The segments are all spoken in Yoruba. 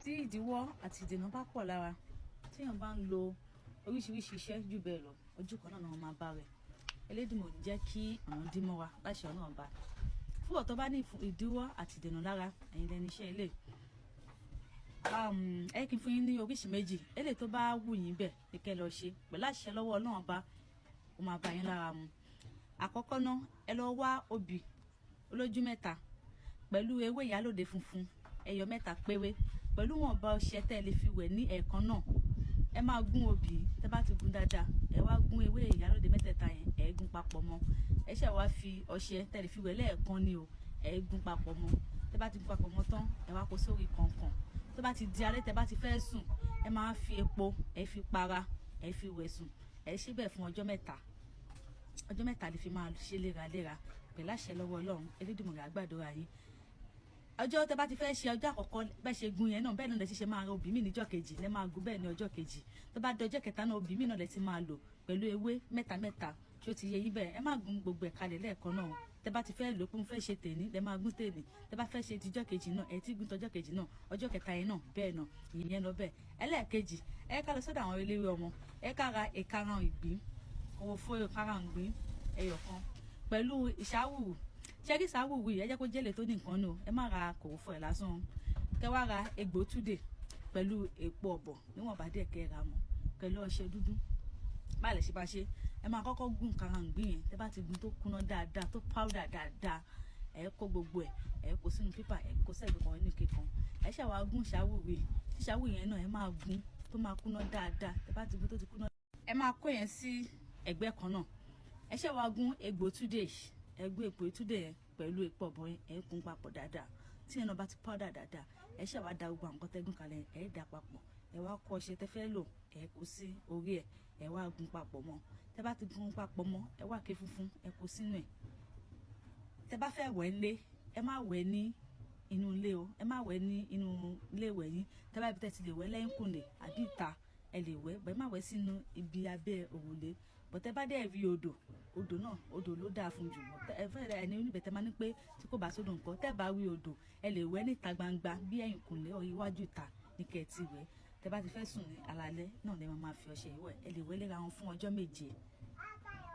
Tí ìdíwọ́ àti ìdènà bá pọ̀ lára, téèyàn bá ń lo oríṣiríṣi iṣẹ́ jù bẹ́ẹ̀ lọ, ojú kan náà ni wọ́n máa bá rẹ̀. Elédùmarè ò ní jẹ́ kí ọ̀nà dí mọ́ wa láṣẹ Ọlọ́run Ọba. Fún ìwọ tó bá ní ìdíwọ́ àti ìdènà lára, ẹ̀yin lẹni iṣẹ́ ilé. Ẹ kí n fún yín ní oríṣi méjì. Eléyìí tó bá wù yín bẹ̀ ní kẹ́ lọ ṣe pẹ̀lú àṣẹ lọ́wọ́ Ọlọ́run Ọba, ó máa bá yín lára mu. Àkọ́kọ́ ná, ẹ lọ wá obì olójú mẹ́ta pẹ̀lú ewé ìyálòde funfun ẹyọ mẹ́ta péré, pẹ̀lú wọ̀nba ọṣẹ tẹ́ ẹ lè fi wẹ̀ ní ẹ̀ẹ̀kan náà. Ẹ máa gún obì. Tẹ́ bá ti gún dáadáa, ẹ wá gún ewé ìyálòde mẹ́tẹ̀ẹ̀ta yẹn, ẹ gún papọ̀ mọ́. Ẹ ṣẹ̀ wá fi ọṣẹ tẹ́ ẹ lè fi wẹ̀ lẹ́ẹ̀kan ni o, ẹ gún papọ̀ mọ́. Tẹ́ bá ti gún papọ̀ mọ́ tán, ẹ wá kó sórí kànkàn. Tó bá ti di alẹ́, tẹ́ bá ti fẹ́ sùn, ẹ máa fi epo, ẹ fi para, ẹ fi wẹ̀ sùn. Ẹ ṣe bẹ́ẹ̀ fún ọjọ́ 3. Ọjọ́ 3 lè fi máa ṣe léraléra. Pẹ̀lú àṣẹ lọ́wọ́ Ọlọ́run Elédùmarè, á gbàdúrà yín. Ọjọ́ tẹ́ bá ti fẹ́ ṣe ọjọ́ àkọ́kọ́, bẹ́ẹ̀ ṣe gún yẹn náà, bẹ́ẹ̀ náà lẹ ti ṣe máa ra obì míì níjọ́ kejì, lẹ máa gún bẹ́ẹ̀ ní ọjọ́ kejì. Tó bá di ọjọ́ kẹta náà, obì míì náà lẹ ti máa lò pẹ̀lú ewé mẹ́ta mẹ́ta tí ó ti yẹ yín bẹ́ẹ̀. Ẹ má gún gbogbo ẹ̀ kalẹ̀ lẹ́ẹ̀kan náà. Tẹ́ bá ti fẹ́ lò pé mo fẹ́ ṣe tèní, lẹ máa gún tèní. Tẹ́ bá fẹ́ ṣe tijọ́ kejì náà, ẹ ti gún tọjọ́ kejì náà, ọjọ́ kẹta yẹn náà bẹ́ẹ̀ náà. Ìyẹn lọ bẹ́ẹ̀. Ẹlẹ́ẹ̀kejì, ẹ ká lọ sọ́dọ̀ àwọn eléwé ọmọ. Ẹ ká ra ìkarahun ìgbín, òfò ìkarahun ìgbín ẹyọ kan pẹ̀lú ìṣáwùrù. Ṣẹ́rí ìṣáwùrù yìí, ẹ jẹ́ kó jẹ́lẹ̀ tó ní nǹkan nù. Ẹ má ra kòròfò ẹ̀ lásán. Kẹ wá ra egbò túdè pẹ̀lú èpo ọ̀bọ̀ níwọ̀nba díẹ̀, kẹ́ ra mọ̀ pẹ̀lú ọṣẹ dúdú. Báyìí lè ṣe bá ṣe. Ẹ máa kọ́kọ́ gún karahun ìgbín yẹn. Tẹ́ bá ti gún tó kúnná dáadáa, tó powder dáadáa, ẹ kó gbogbo ẹ, ẹ kó sínú pépà, ẹ kó sẹ́gbẹ̀ẹ́ kan nínú ike kan. Ẹ ṣe wá gún ìṣáwùrù. Ìṣáwùrù yẹn náà, ẹ máa gún tó máa kúnná dáadáa. Tẹ́ bá ti gún tó ti kúnná, ẹ máa kó yẹn sí ẹ̀gbẹ́ kan náà. Ẹ ṣe wá gún egbò túdè. Ẹ gún egbò túdè yẹn pẹ̀lú epo ọ̀bọ̀ yẹn, ẹ gún papọ̀ dáadáa. Tí yẹn náà bá ti powder dáadáa, ẹ ṣe wá da gbogbo àwọn nǹkan tẹ́gùn kalẹ̀, ẹ dà papọ̀. Ẹ wá kó ọṣẹ tẹ́ fẹ́ lò, ẹ kó sí orí ẹ, ẹ wá gún papọ̀ mọ́. Tẹ́ bá ti gún papọ̀ mọ́, ẹ wá ké funfun, ẹ kó sínú ẹ̀. Tẹ́ bá fẹ́ wẹ̀ ńlé, ẹ má wẹ̀ ní inú ilé o, ẹ má wẹ̀ ní inú ilé ìwẹ̀ yín. Tẹ́ bá ibi tẹ́ ti lè wẹ̀ lẹ́yìnkùnlé àbí ìta, ẹ lè wẹ̀ bẹ́ẹ̀. Má wẹ̀ sínú ibi abẹ́ òrùlé bọ̀. Tẹ́ bá dẹ̀ rí odò, odò náà, odò ló dáa fún jù. Ẹ fẹ́ ẹni oníbẹ̀ tẹ́ máa ní pé tí kò bá sódò nǹkan, tẹ́ bá rí odò, ẹ lè wẹ̀ níta gbangba bí ẹ̀yìnkùnlé ọ̀ iwájú ìta ní kẹ́ ẹ ti wẹ̀. Tẹ́ bá ti fẹ́ sùn ní alalẹ́ náà lè máa fi ọṣẹ ìwẹ̀. Ẹ lè wẹ̀ léra wọn fún ọjọ́ 7.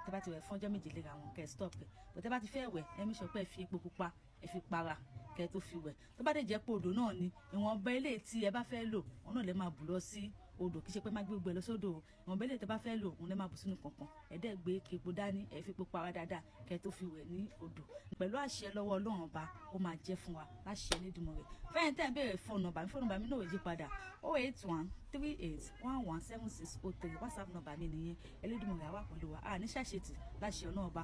Tẹ́ bá ti wẹ̀ fún ọjọ́ 7 léra wọn, kẹ́ ẹ stop ẹ̀ bọ̀. Tẹ́ bá ti fẹ́ wẹ̀, ẹ mí sọ pé ẹ fi epo pupa, ẹ fi para kẹ́ ẹ tó fi wẹ̀. Tó bá dẹ̀ jẹ́ pé odò náà ni, ìwọ̀nba ilé tí ẹ bá fẹ́ lò, òun náà lè máa bù lọ sí odò. Kì í ṣe pé má gbé gbogbo ẹ lọ sódò o. Ìwọ̀nba ilé tẹ́ bá fẹ́ lò, òun lè máa bù sínú kànkàn. Ẹ dẹ́ gbé kepo dání, ẹ fi epo para dáadáa kẹ́ ẹ tó fi wẹ̀ ní odò. Pẹ̀lú àṣẹ lọ́wọ́ Ọlọ́run Ọba, ó máa jẹ́ fún wa láṣẹ Elédùmarè. Fẹ́yìn tẹ́ ń béèrè fóònù nọ́mbà mi, fóònù nọ́mbà mi náà ò yí padà: 08138117603. WhatsApp nọ́mbà mi nìyẹn. Elédùmarè á wà pẹ̀lú wa, à ní ṣàṣetì láṣẹ Ọlọ́run Ọba.